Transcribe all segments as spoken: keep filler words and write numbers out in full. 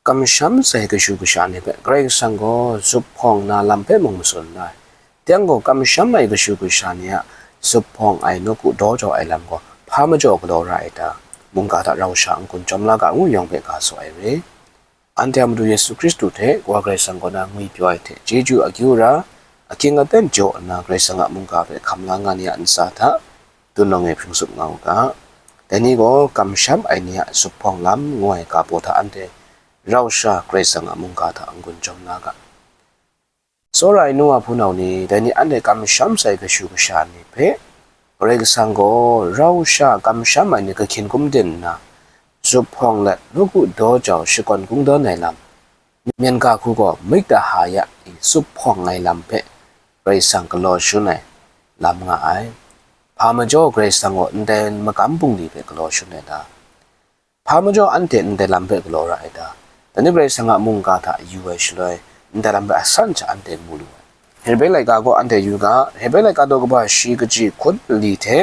kamsham sai kashu kasha ni hpe Karai Kasang gaw zuphpawng na lam hpe mung matsun da ai. Tiang gaw, kamsham ai kashu kasha ni a zuphpawng ai nawku daw jau ai lam gaw hpa majaw galaw ra ai ta? Mungga hta rau sha n-gun chyawm la ga ngu yawng hpe ga saw ai re. Anhte a Madu Yesu Hkristu hte Wa Karai Kasang kaw na ngwipyaw ai hte chyeju akyu ra, ahkying aten jaw nna Karai Kasang a mungga hpe hkam la nga ni a ntsa hta, dun nawng e hpring tsup nga u ga. Dai ni gaw kamsham ai ni a zuphpawng lam ngu ai ga baw hta anhte rau sha Karai Kasang a mungga hta n-gun chyawm la ga. Tsawra ai nu wa hpunau ni, dai ni anhte kamsham sai kashu kasha ni hpe Karai Kasang gaw rau sha kamsham ai ni kahkyin hkum din nna, zuphpawng let nawku daw jau shakawn kungdawn ai lam, myen ga hku gaw mikta ha ya i zuphpawng ai lam hpe Karai Kasang galaw shangun ai lam nga ai. Hpa majaw Karai Kasang gaw ndai magam bungli hpe galaw shangun ai ta? Hpa majaw anhte ndai lam hpe galaw ra ai ta? Dai ni Karai Kasang a mungga hta yu ai shaloi, ndai lam hpe asan sha anhte mu lu ai. Hebre laika gaw anhte yu ga, Hebre laika daw kaba shi kaji hkun mali hte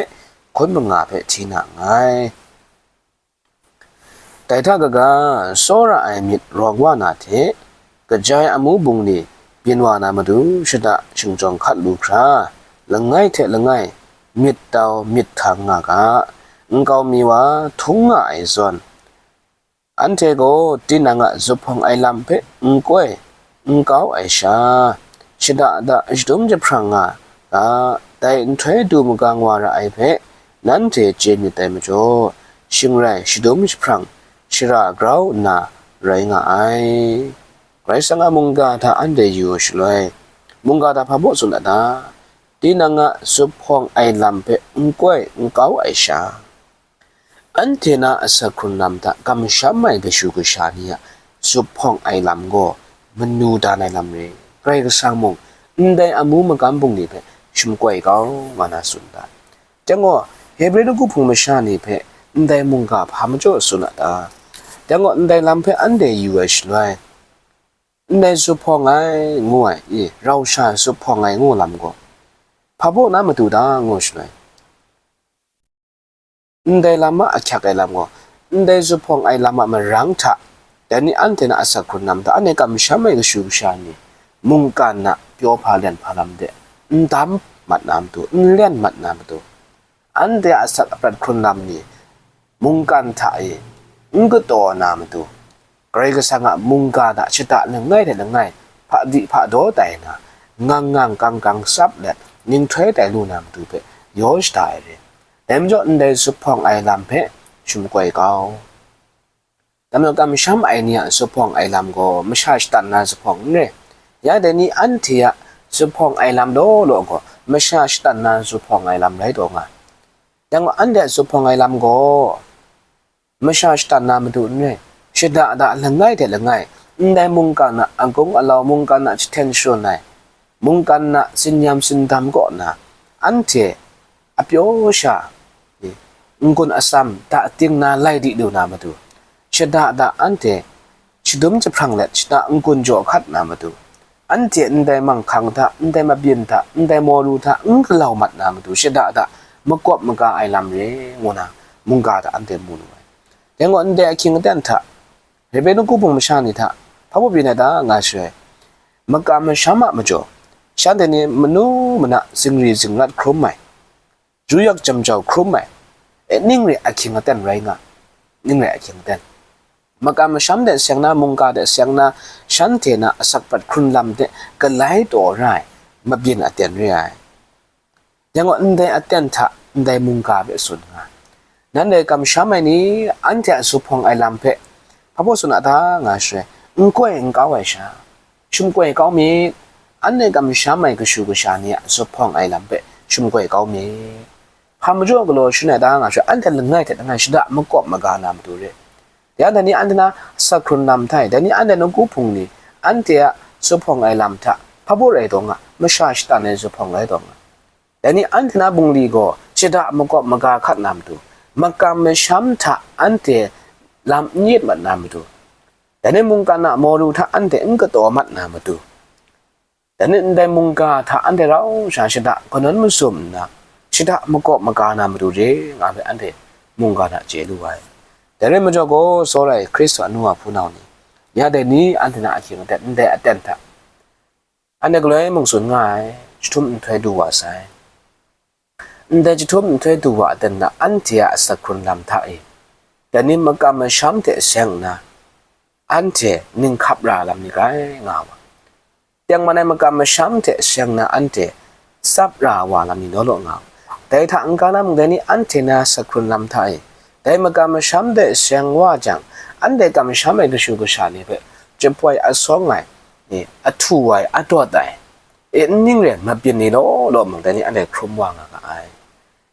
hkun manga hpe hti na nngai. Dai hta kaga, tsawra ai myit rawng wa na hte, kaja ai amu bungli byin wa na matu shada shingjawng hkat lu hkra, langai hte langai myit tau myit hkang nga ga, nkau mi wa htung nga ai zawn, anhte gaw tinang a zuphpawng ai lam hpe n koi n kau ai sha, shada da shadum jahprang nga ga, dai nhtoi du magang wa ra ai hpe nanhte chye myit dai majaw, shing rai shadum jahprang shara grau nna rai nga ai. Karai Kasang a mungga hta anhte yu ai shaloi, mungga hta hpa baw tsun a ta? Tinang a zuphpawng ai lam hpe n koi n kau ai sha, anhte na asak hkrun lam hta kamsham ai kashu kasha ni a zuphpawng ai lam gaw manu dan ai lam re. Karai Kasang mung ndai amu magam bungli hpe shamkoi kau nga na tsun da. Dai gaw, Hebre nawku hpung masha ni hpe ndai mungga hpa majaw tsun a ta? Dai gaw, ndai lam hpe anhte yu ai shaloi, ndai zuphpawng ai ngu ai, i, rau sha zuphpawng ai ngu lam gaw, hpa baw na matu ta ngu shaloi, ndai lam a ahkyak ai lam gaw, ndai zuphpawng ai lam a marang hta, dai ni anhte na asak hkrun lam hta, anhte kamsham ai kashu kasha ni, mungkan na pyaw hpa lyan hpa lam de n dam mat na matu, n lyan mat na matu, anhte a asak aprat hkrun lam ni mungkan hta e n kataw na matu, Karai Kasang a mungga hta shada langai hte langai hpadi hpadaw tai na, ngang ngang kang kang tsap let ninghtoi tai lu na matu hpe yaw shada ai re. Dai majaw, ndai zuphpawng ai lam hpe shamkoi kau. Dai majaw, kamsham ai ni a zuphpawng ai lam gaw masha shatan na zuphpawng n re. Ya dai ni anhte a zuphpawng ai lam law law gaw masha shatan na zuphpawng ai lam rai taw nga. Yang gaw, anhte a zuphpawng ai lam gaw masha shatan na matu n re. Shada da langai hte langai, ndai mungkan a agung alau, mungkan a jahten sharun ai, mungkan a tsinyam tsindam kaw na, anhte a pyaw sha, n-gun atsam da ting na lai di lu na matu, shada da anhte shadum jahprang let shada n-gun jaw hkat na matu, anhte ndai manghkang hta, ndai mabyin hta, ndai mawru hta n galau mat na matu, shada da makawp maga ai lam re, ngu na mungga hta anhte mu lu ai. Dai gaw, ndai ahkying aten hta, Hebre nawku hpung masha ni hta hpa baw byin ai ta nga shaloi, makam masham a majaw, shanhte ni manu mana zingri zingrat hkrum ai, yu yak jam jau hkrum ai, e, ning re ahkying aten rai nga, ning re ahkying aten. Makam masham de seng na, mungga de seng na, shanhte na asak prat hkrun lam de galai taw ra ai, mabyin aten re ai. Yang gaw, ndai aten hta ndai mungga hpe tsun nga, nanhte kamsham ai ni, anhte a zuphpawng ai lam hpe hpa baw tsun a ta nga shaloi, n koi n kau ai sha, shamkoi kau myit. Anhte kamsham ai kashu kasha ni a zuphpawng ai lam hpe shamkoi kau myit. Hpa majaw galaw shangun ai ta nga shaloi, anhte langai hte langai shada makawp maga na matu re. Ya dai ni anhte na asak hkrun lam hta e, dai ni anhte nawku hpung ni, anhte a zuphpawng ai lam hta hpa baw rai taw nga, masha shatan ai zuphpawng rai taw nga. Dai ni anhte na bungli gaw shada makawp maga hkat na matu, makam masham hta anhte lam n yit mat na matu, dai ni mungkan a mawru hta anhte n kataw mat na matu, dai ni ndai mungga hta anhte rau sha shada kanawn masum nna, shada makawp maga na matu re nga hpe anhte mungga hta chye lu ai. Dai rai majaw gaw, tsawra ai Hkristu a nu wa hpunau ni, Ya dai ni anhte na ahkying aten ndai aten hta, anhte galoi mung tsun nga ai, jahtum nhtoi du wa sai. Ndai jahtum nhtoi du wa aten hta anhte a asak hkrun lam hta e, dai ni makam masham hte seng nna, anhte ning hkap ra lam ni grai nga wa. Tengman ai makam masham hte seng na anhte tsap ra wa lam ni naw law nga u. Dai hta n-ga na mung dai ni anhte na asak hkrun lam hta e, dai makam masham hte seng wa jang, anhte kamsham ai kashu kasha ni hpe jahpoi asawng ai, ni ahtu ai, adawt ai, e, n ning re ai mabyin ni law law mung dai ni anhte hkrum wa nga ga ai.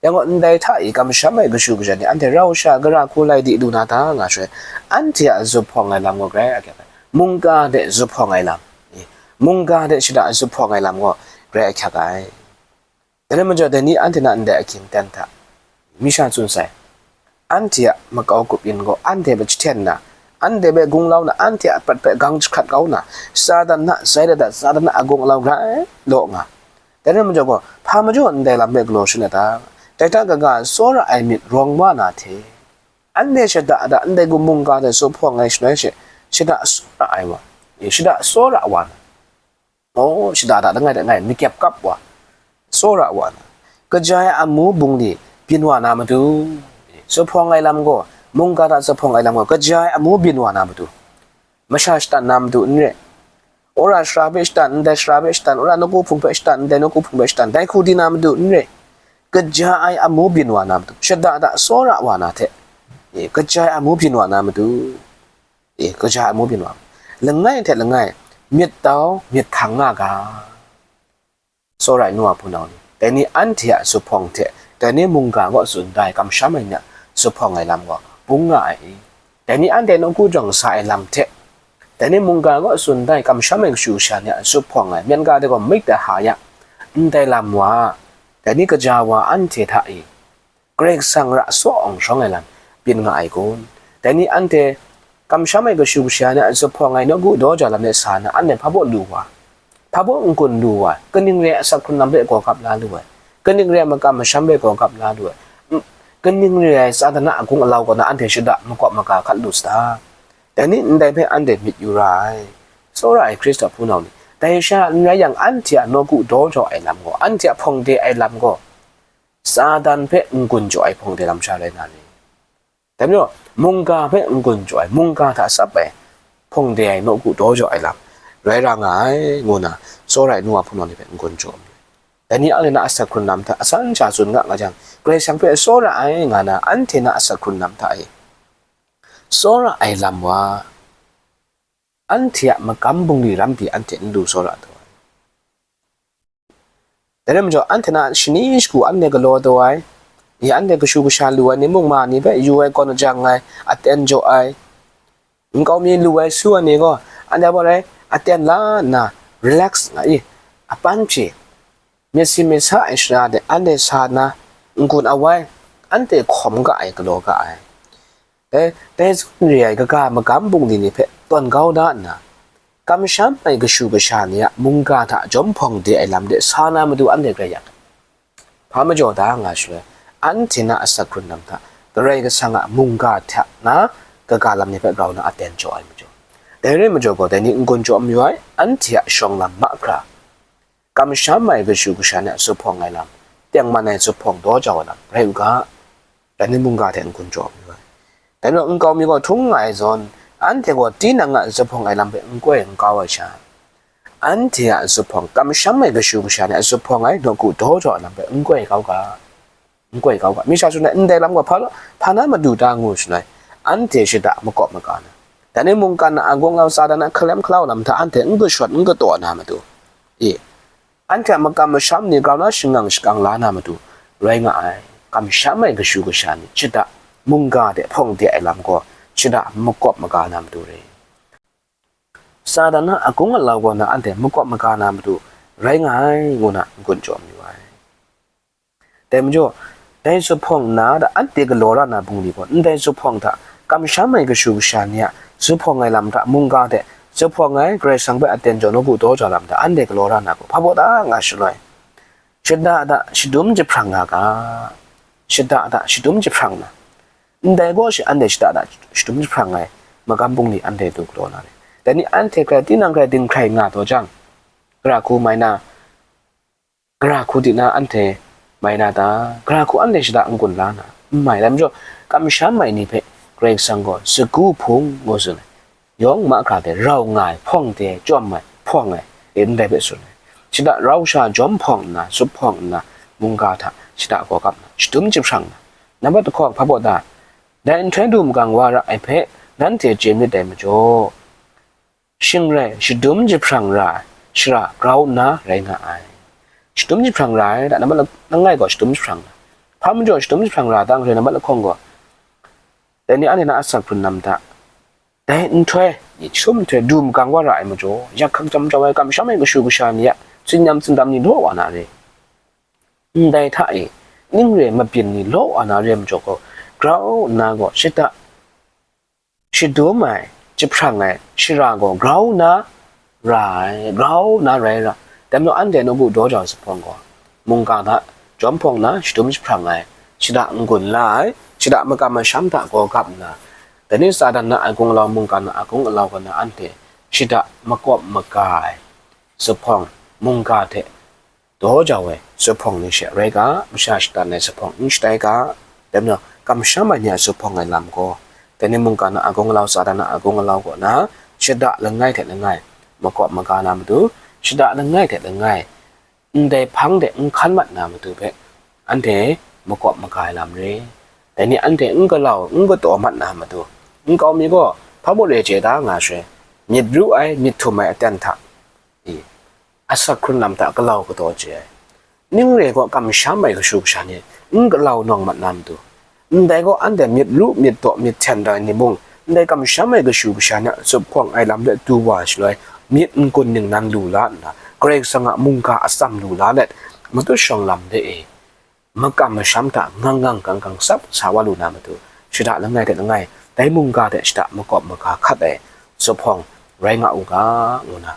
Yang gaw, ndai hta i kamsham ai kashu kasha ni anhte rau sha gara hku lai di lu na ta nga shaloi, anhte a zuphpawng ai lam gaw grai ahkyak ai, mungga hte zuphpawng ai lam, i, mungga hte shada zuphpawng ai lam gaw grai ahkyak ai. Dai rai majaw, dai ni anhte na ndai ahkying aten hta, mi sha tsun sai, anhte a makau grup yin gaw anhte hpe jahten nna, anhte hpe gunglau nna, anhte a prat hpe gang jahkrat kau nna, Satan hta sai dat dat, Satan a agung alau grai law nga. Dai rai majaw gaw, hpa majaw ndai lam hpe galaw shangun ai ta? Dai hta kaga tsawra ai myit rawng wa na hte, anhte shada da ndai gaw mungga hte zuphpawng ai shaloi she, shada tsawra ai wa, e, shada tsawra wa na, oh, shada da langai langai makyep kap wa, tsawra wa na, kaja ai amu bungli byin wa na matu, e, zuphpawng ai lam gaw, mungga hta zuphpawng ai lam gaw, kaja ai amu byin wa na matu, masha shatan na matu n re, wora sara hpe shatan, ndai sara hpe shatan, wora nawku hpung hpe shatan, ndai nawku hpung hpe shatan, dai hku di na matu n re, kaja ai amu byin wa na matu, shada da tsawra wa na hte, e, kaja ai amu byin wa na matu, e, kaja ai amu byin wa, langai hte langai myit tau myit hkang nga ga. Tsawra ai nu wa hpunau ni, dai ni anhte a zuphpawng hte, dai ni mungga kaw tsun da ai kamsham ai ni a zuphpawng ai lam gaw bung nga ai i? Dai ni anhte nawku jawng sa ai lam hte, dai ni mungga kaw tsun da ai kamsham ai kashu kasha ni a zuphpawng ai myen ga de gaw myit da ha ya, ndai lam wa, dai ni kaja wa anhte hta i, Karai Kasang ra saw awng shawng ai lam byin nga ai kun? Dai ni anhte kamsham ai kashu kasha ni a zuphpawng ai nawku daw ja lam de sa na, anhte hpa baw lu wa, hpa baw n-gun lu wa, kaning re ai asak hkrun lam hpe gaw gap la lu ai, kaning re ai makam masham hpe gaw gap la lu ai, n-, kaning re ai Satan a agung alau kaw na anhte shada makawp maga hkat lu sa ta? Dai ni ndai hpe anhte myit yu ra ai. Tsawra ai Hkristu a hpunau ni, dai sha n rai yang, anhte a nawku daw jaw ai lam gaw, anhte a hpawng de ai lam gaw, Satan hpe n-gun jaw ai hpawng de lam sha rai na ni? Dai majaw, mungga hpe n-gun jaw ai, mungga hta tsap ai, hpawng de ai, nawku daw jaw ai lam rai ra nga ai, ngu na, tsawra ai nu wa hpunau ni hpe n-gun jaw ai. Dai ni anhte na asak hkrun lam hta asan sha tsun nga nga jang, Karai Kasang hpe tsawra ai nga na, anhte na asak hkrun lam hta e, tsawra ai lam wa, anhte a magam bungli ram pyi anhte n lu tsawra taw ai. Dai rai majaw, anhte na shani shagu anhte galaw taw ai, ya anhte kashu kasha lu ai ni mung ma ni hpe yu ai, gawn ajang ai, aten jaw ai, nkau mi lu ai su ai ni gaw, anhte hpa rai aten la nna, relax nga i, apan hpyi, myit si myit sa ai shara de anhte sa nna, n-gun awai, anhte hkawm ga ai, galaw ga ai. Dai, dai zawn re ai kaga magam bungli ni hpe tawn kau da nna, kamsham ai kashu kasha ni a mungga hta jawm hpawng de ai lam de sa na matu anhte grai yak ai. Hpa majaw da nga shaloi, anhte na asak hkrun lam hta Karai Kasang a mungga hta na kaga lam ni hpe grau na aten jaw ai majaw, dai rai majaw gaw, dai ni n-gun jaw mayu ai, anhte a shawng lam mahkra, kamsham ai kashu kasha ni a zuphpawng ai lam, tengman ai zuphpawng daw jau ai lam rai u ga, dai ni mungga hte n-gun jaw mayu ai. Dai majaw nkau mi gaw htung nga ai zawn, anhte gaw tinang a zuphpawng ai lam hpe n koi n kau ai sha, anhte a zuphpawng, kamsham ai kashu kasha ni a zuphpawng ai nawku daw jau ai lam hpe n koi kau ga, n koi kau ga. Mi sha tsun ai, ndai lam gaw hpa, hpa na madu ta ngu shaloi, anhte shada makawp maga na, dai ni mungkan a agung alau, Satan a hkalem hkalau lam hta anhte n kashawt n kataw na matu, e, anhte a makam masham ni grau na shangang shakang la na matu rai nga ai. Kamsham ai kashu kasha ni shada mungga de hpawng de ai lam gaw shada makawp maga na matu re. Satan a agung alau gaw na anhte makawp maga na matu rai nga ai, ngu na n-gun jaw mayu ai. Dai majaw, dai zuphpawng nna hta anhte galaw ra na bungli gaw, ndai zuphpawng hta kamsham ai kashu kasha ni a zuphpawng ai lam hta mungga hte zuphpawng ai Karai Kasang hpe aten jaw nawku daw jau lam hta anhte galaw ra na gaw, hpa baw ta nga shaloi, shada hta shadum jahprang nga ga, shada hta shadum jahprang na, ndai gaw shi anhte shada hta shadum jahprang ai magam bungli anhte du galaw na re. Dai ni anhte grai tinang grai dinghkrai nga taw jang, gara hku mai na, gara hku di na anhte mai na ta? Gara hku anhte shada n-gun la na? N mai. Dai majaw, kamsham ai ni hpe Karai Kasang gaw sagu hpung ngu tsun ai. Yawng mahkra hte rau nga ai, hpawng de ai, chyawm ai, hpawng ai, e ndai hpe tsun ai. Shada rau sha jawm hpawng nna, zup hpawng nna, mungga hta shada gaw kap nna, shadum jahprang nna, nambat lahkawng hpa baw ta? Dai nhtoi du makang wa ra ai hpe nanhte chye myit dai majaw, shing rai, shadum jahprang ra ai shara grau nna rai nga ai. Shadum jahprang ra ai, da nambat la-, langai gaw shadum jahprang ra. Hpa majaw shadum jahprang ra ta, nhtoi nambat lahkawng gaw, dai ni anhte na asak hkrun lam hta, dai nhtoi, ni chyum nhtoi du makang wa ra ai majaw, yak hkak jam jau ai, kamsham ai kashu kasha ni a tsin-yam tsindam ni law wa na re. Ndai hta e, ning re mabyin ni law wa na re majaw gaw, grau nna gaw shada shadum ai, jahprang ai shara gaw grau nna ra ai, grau nna rai ra. Dai majaw anhte nawku daw jau ai zuphpawng gaw, mungga hta jawm hpawng nna shadum jahprang ai, shada n-gun la ai, shada makam masham hta gaw kap nna, dai ni Satan na agung alau, mungga na agung alau gaw na anhte shada makawp maga ai zuphpawng, mungga hte daw jau ai zuphpawng ni she rai ga, masha shatan ai zuphpawng n shatai ga, dai majaw kamsham ai ni a zuphpawng ai lam gaw, dai ni mungga na agung alau, Satan na agung alau kaw na, shada langai hte langai makawp maga na matu, shada langai hte langai ndai hpang de n hkan mat na matu hpe, anhte makawp maga ai lam re. Dai ni anhte n galau, n kataw mat na matu, nkau mi gaw hpa baw re chye da nga shaloi, myit ru ai, myit htum ai aten hta, i, asak hkrun lam hta galau kataw chye ai. Ning re gaw kamsham ai kashu kasha ni n galau nawng mat na matu, ndai gaw anhte myit ru, myit taw, myit hten rai ni mung, ndai kamsham ai kashu kasha ni a zuphpawng ai lam de du wa shaloi, myit n-gun ningnan lu la nna, Karai Kasang a mungga atsam lu la let, matut shawng lam de e, makam masham hta ngang ngang gang gang tsap sa wa lu na matu, shada langai hte langai, dai mungga hte shada makawp maga hkat ai zuphpawng rai nga u ga, ngu na,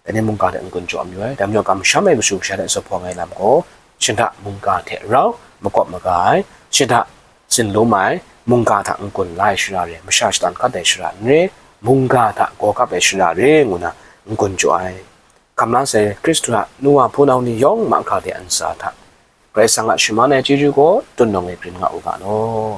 dai ni mungga hte n-gun jaw mayu ai. Dai majaw, kamsham ai kashu kasha hte zuphpawng ai lam gaw, shada mungga hte rau makawp maga ai, shada tsin lum ai, mungga hta n-gun la ai shara re, masha shatan hkat ai shara n re, mungga hta gaw kap ai shara re, ngu na n-gun jaw ai. Hkam la sai Hkristu a nu wa hpunau ni yawng mahkra de a ntsa hta, Karai Kasang a shaman ai chyeju gaw dun nawng e grin nga u ga law.